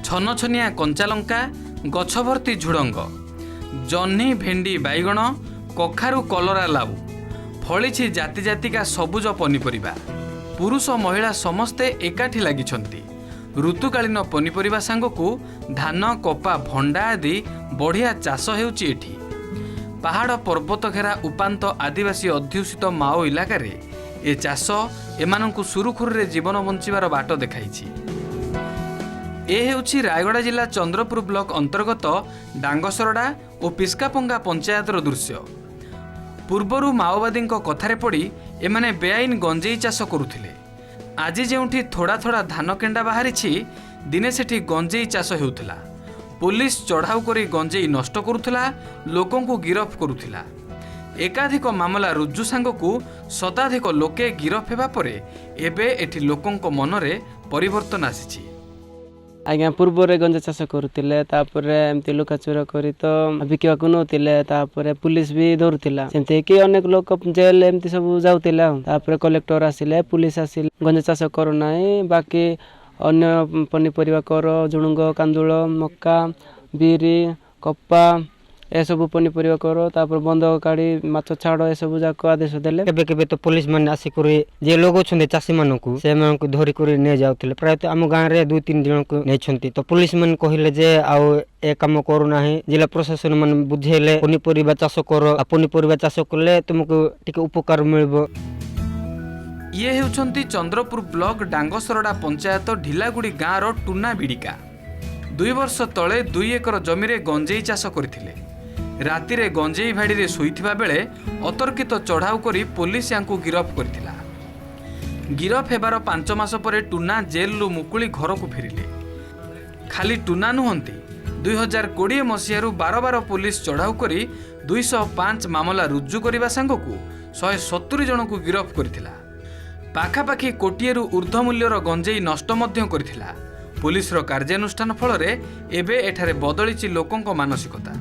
ଛନଛନିଆ କଞ୍ଚାଲଙ୍କା, ଗଛ ଭର୍ତ୍ତି ଝୁଡ଼ଙ୍ଗ, ଜହ୍ନି, ଭେଣ୍ଡି, ବାଇଗଣ, କଖାରୁ, କଲରା, ଲାଉ। ଫଳିଛି ଜାତି ଜାତିକା ସବୁଜ ପନିପରିବା। ପୁରୁଷ ମହିଳା ସମସ୍ତେ ଏକାଠି ଲାଗିଛନ୍ତି। ଋତୁକାଳୀନ ପନିପରିବା ସାଙ୍ଗକୁ ଧାନ, କପା, ଭଣ୍ଡା ଆଦି ବଢ଼ିଆ ଚାଷ ହେଉଛି ଏଠି। ପାହାଡ଼ ପର୍ବତ ଘେରା ଉପାନ୍ତ ଆଦିବାସୀ ଅଧ୍ୟୁଷିତ ମାଓ ଇଲାକାରେ ଏ ଚାଷ ଏମାନଙ୍କୁ ସୁରୁଖୁରୁରେ ଜୀବନ ବଞ୍ଚିବାର ବାଟ ଦେଖାଇଛି। ଏ ହେଉଛି ରାୟଗଡ଼ା ଜିଲ୍ଲା ଚନ୍ଦ୍ରପୁର ବ୍ଲକ ଅନ୍ତର୍ଗତ ଡାଙ୍ଗସରଡ଼ା ଓ ପିସ୍କାପଙ୍ଗା ପଞ୍ଚାୟତର ଦୃଶ୍ୟ। ପୂର୍ବରୁ ମାଓବାଦୀଙ୍କ କଥାରେ ପଡ଼ି ଏମାନେ ବେଆଇନ ଗଞ୍ଜେଇ ଚାଷ କରୁଥିଲେ। ଆଜି ଯେଉଁଠି ଥୋଡ଼ା ଥୋଡ଼ା ଧାନ କେଣ୍ଡା ବାହାରିଛି, ଦିନେ ସେଠି ଗଞ୍ଜେଇ ଚାଷ ହେଉଥିଲା। ପୋଲିସ ଚଢ଼ାଉ କରି ଗଞ୍ଜେଇ ନଷ୍ଟ କରୁଥିଲା, ଲୋକଙ୍କୁ ଗିରଫ କରୁଥିଲା। ଏକାଧିକ ମାମଲା ରୁଜୁ ସାଙ୍ଗକୁ ଶତାଧିକ ଲୋକେ ଗିରଫ ହେବା ପରେ ଏବେ ଏଠି ଲୋକଙ୍କ ମନରେ ପରିବର୍ତ୍ତନ ଆସିଛି। ଆଜ୍ଞା, ପୂର୍ବରେ ଗଞ୍ଜା ଚାଷ କରୁଥିଲେ। ତାପରେ ଏମିତି ଲୁକାଚୋରା କରି ତ ବିକିବାକୁ ନେଉଥିଲେ। ତାପରେ ପୁଲିସ ବି ଧରୁଥିଲା। ସେମିତି ହେଇକି ଅନେକ ଲୋକ ଜେଲ ଏମିତି ସବୁ ଯାଉଥିଲେ। ଆଉ ତାପରେ କଲେକ୍ଟର ଆସିଲେ, ପୁଲିସ ଆସିଲେ, ଗଞ୍ଜା ଚାଷ କରୁନାହିଁ, ବାକି ଅନ୍ୟ ପନିପରିବା କର, ଝୁଡ଼ୁଙ୍ଗ, କାନ୍ଦୁଳ, ମକା, ବିରି, କପା ଏସବୁ ପନିପରିବା କର। ତାପରେ ବନ୍ଧ କାଢ଼ି ମାଛ ଛାଡ଼, ଏସବୁ ଯାକ ଆଦେଶ ଦେଲେ। କେବେ କେବେ ତ ପୋଲିସ ମାନେ ଆସିକରି ଯିଏ ଲଗାଉଛନ୍ତି ଚାଷୀମାନଙ୍କୁ, ସେମାନଙ୍କୁ ଧରିକରି ନେଇ ଯାଉଥିଲେ। ପ୍ରାୟତଃ ଆମ ଗାଁରେ ଦୁଇ ତିନି ଜଣଙ୍କୁ ନେଇଛନ୍ତି। ତ ପୋଲିସ ମାନେ କହିଲେ ଯେ ଆଉ ଏ କାମ କରୁନାହିଁ। ଜିଲ୍ଲା ପ୍ରଶାସନ ମାନେ ବୁଝେଇଲେ, ପନିପରିବା ଚାଷ କର ଆଉ ପନିପରିବା ଚାଷ କଲେ ତୁମକୁ ଟିକେ ଉପକାର ମିଳିବ। ଇଏ ହେଉଛନ୍ତି ଚନ୍ଦ୍ରପୁର ବ୍ଲକ ଡାଙ୍ଗସରଡ଼ା ପଞ୍ଚାୟତ ଢିଲାଗୁଡ଼ି ଗାଁର ଟୁନା ବିଡ଼ିକା। 2 ବର୍ଷ ତଳେ 2 ଏକର ଜମିରେ ଗଞ୍ଜେଇ ଚାଷ କରିଥିଲେ। ରାତିରେ ଗଞ୍ଜେଇ ଭାଡ଼ିରେ ଶୋଇଥିବା ବେଳେ ଅତର୍କିତ ଚଢ଼ାଉ କରି ପୋଲିସ ୟାଙ୍କୁ ଗିରଫ କରିଥିଲା। ଗିରଫ ହେବାର 5 ମାସ ପରେ ଟୁନା ଜେଲରୁ ମୁକୁଳି ଘରକୁ ଫେରିଲେ। ଖାଲି ଟୁନା ନୁହନ୍ତି, 2020 ମସିହାରୁ ବାରବାର ପୋଲିସ ଚଢ଼ାଉ କରି 205 ମାମଲା ରୁଜୁ କରିବା ସାଙ୍ଗକୁ 170 ଜଣଙ୍କୁ ଗିରଫ କରିଥିଲା। ପାଖାପାଖି କୋଟିଏରୁ ଉର୍ଦ୍ଧ୍ୱ ମୂଲ୍ୟର ଗଞ୍ଜେଇ ନଷ୍ଟ ମଧ୍ୟ କରିଥିଲା। ପୋଲିସର କାର୍ଯ୍ୟାନୁଷ୍ଠାନ ଫଳରେ ଏବେ ଏଠାରେ ବଦଳିଛି ଲୋକଙ୍କ ମାନସିକତା।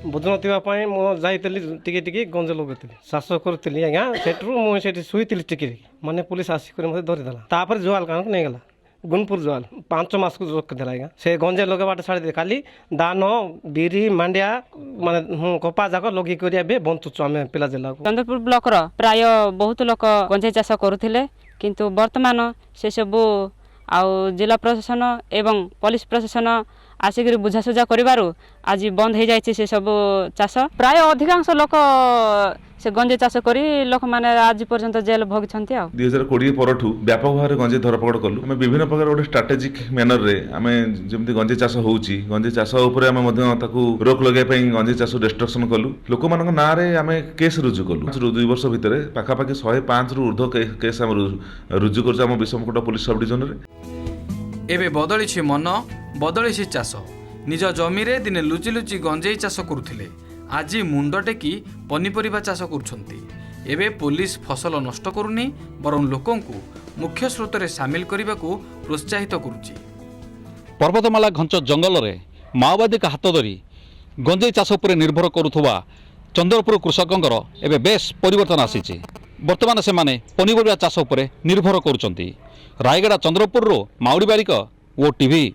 ବୁଝୁନଥିବା ପାଇଁ ମୁଁ ଯାଇଥିଲି, ଟିକେ ଟିକେ ଗଞ୍ଜ ଲଗାଉଥିଲି, ଚାଷ କରୁଥିଲି ଆଜ୍ଞା। ସେଠରୁ ମୁଁ ସେଠି ଶୋଇଥିଲି ଟିକେ ଟିକେ, ମାନେ ପୋଲିସ ଆସିକରି ମୋତେ ଧରିଦେଲା। ତାପରେ ଜୁଆଲ କାଣକୁ ନେଇଗଲା, ଗୁଣପୁର ଜୁଆଲ। 5 ମାସକୁ ରଖିଦେଲା ଆଜ୍ଞା। ସେ ଗଞ୍ଜେଇ ଲଗାଇବାଟା ଛାଡ଼ିଦେଲି। ଖାଲି ଧାନ, ବିରି, ମାଣ୍ଡିଆ ମାନେ କପା ଯାକ ଲଗେଇ କରି ଏବେ ବଞ୍ଚୁଛୁ ଆମେ ପିଲା ଜିଲ୍ଲାକୁ। ଚନ୍ଦ୍ରପୁର ବ୍ଲକର ପ୍ରାୟ ବହୁତ ଲୋକ ଗଞ୍ଜେଇ ଚାଷ କରୁଥିଲେ। କିନ୍ତୁ ବର୍ତ୍ତମାନ ସେସବୁ ଆଉ ଜିଲ୍ଲା ପ୍ରଶାସନ ଏବଂ ପୋଲିସ ପ୍ରଶାସନ ଆସିକରି ବୁଝାସୁଝା କରିବାରୁ ଆଜି ବନ୍ଦ ହେଇଯାଇଛି ସେସବୁ ଚାଷ। ପ୍ରାୟ ଅଧିକାଂଶ ଲୋକ ସେ ଗଞ୍ଜେଇ ଚାଷ କରି ଲୋକମାନେ ଆଜି ପର୍ଯ୍ୟନ୍ତ ଜେଲ ଭୋଗିଛନ୍ତି ଆଉ। 2020 ପରଠୁ ବ୍ୟାପକ ଭାବରେ ଗଞ୍ଜେଇ ଧରପକଡ଼ କଲୁ ଆମେ। ବିଭିନ୍ନ ପ୍ରକାର ଗୋଟେ ଷ୍ଟ୍ରାଟେଜିକ୍ ମ୍ୟାନରରେ ଆମେ ଯେମିତି ଗଞ୍ଜେଇ ଚାଷ ହେଉଛି, ଗଞ୍ଜେଇ ଚାଷ ଉପରେ ଆମେ ମଧ୍ୟ ତାକୁ ରୋକ ଲଗାଇବା ପାଇଁ ଗଞ୍ଜେଇ ଚାଷ ଡିଷ୍ଟ୍ରକ୍ସନ କଲୁ। ଲୋକମାନଙ୍କ ନାଁରେ ଆମେ କେସ୍ ରୁଜୁ କଲୁ। 2 ବର୍ଷ ଭିତରେ ପାଖାପାଖି 105ରୁ ଉର୍ଦ୍ଧ୍ୱ କେସ୍ ଆମେ ରୁଜୁ କରୁଛୁ ଆମ ବିଷମକଟକ ପୋଲିସ ସବ୍ ଡିଭିଜନରେ। ଏବେ ବଦଳିଛି ମନ, ବଦଳିଛି ଚାଷ। ନିଜ ଜମିରେ ଦିନେ ଲୁଚି ଲୁଚି ଗଞ୍ଜେଇ ଚାଷ କରୁଥିଲେ, ଆଜି ମୁଣ୍ଡ ଟେକି ପନିପରିବା ଚାଷ କରୁଛନ୍ତି। ଏବେ ପୋଲିସ ଫସଲ ନଷ୍ଟ କରୁନି, ବରଂ ଲୋକଙ୍କୁ ମୁଖ୍ୟ ସ୍ରୋତରେ ସାମିଲ କରିବାକୁ ପ୍ରୋତ୍ସାହିତ କରୁଛି। ପର୍ବତମାଳା ଘଞ୍ଚ ଜଙ୍ଗଲରେ ମାଓବାଦୀଙ୍କ ହାତ ଧରି ଗଞ୍ଜେଇ ଚାଷ ଉପରେ ନିର୍ଭର କରୁଥିବା ଚନ୍ଦ୍ରପୁର କୃଷକଙ୍କର ଏବେ ବେଶ ପରିବର୍ତ୍ତନ ଆସିଛି। ବର୍ତ୍ତମାନ ସେମାନେ ପନିପରିବା ଚାଷ ଉପରେ ନିର୍ଭର କରୁଛନ୍ତି। ରାୟଗଡ଼ା ଚନ୍ଦ୍ରପୁରରୁ ମାଉଡ଼ି ବାରିକ, ଓ ଟିଭି।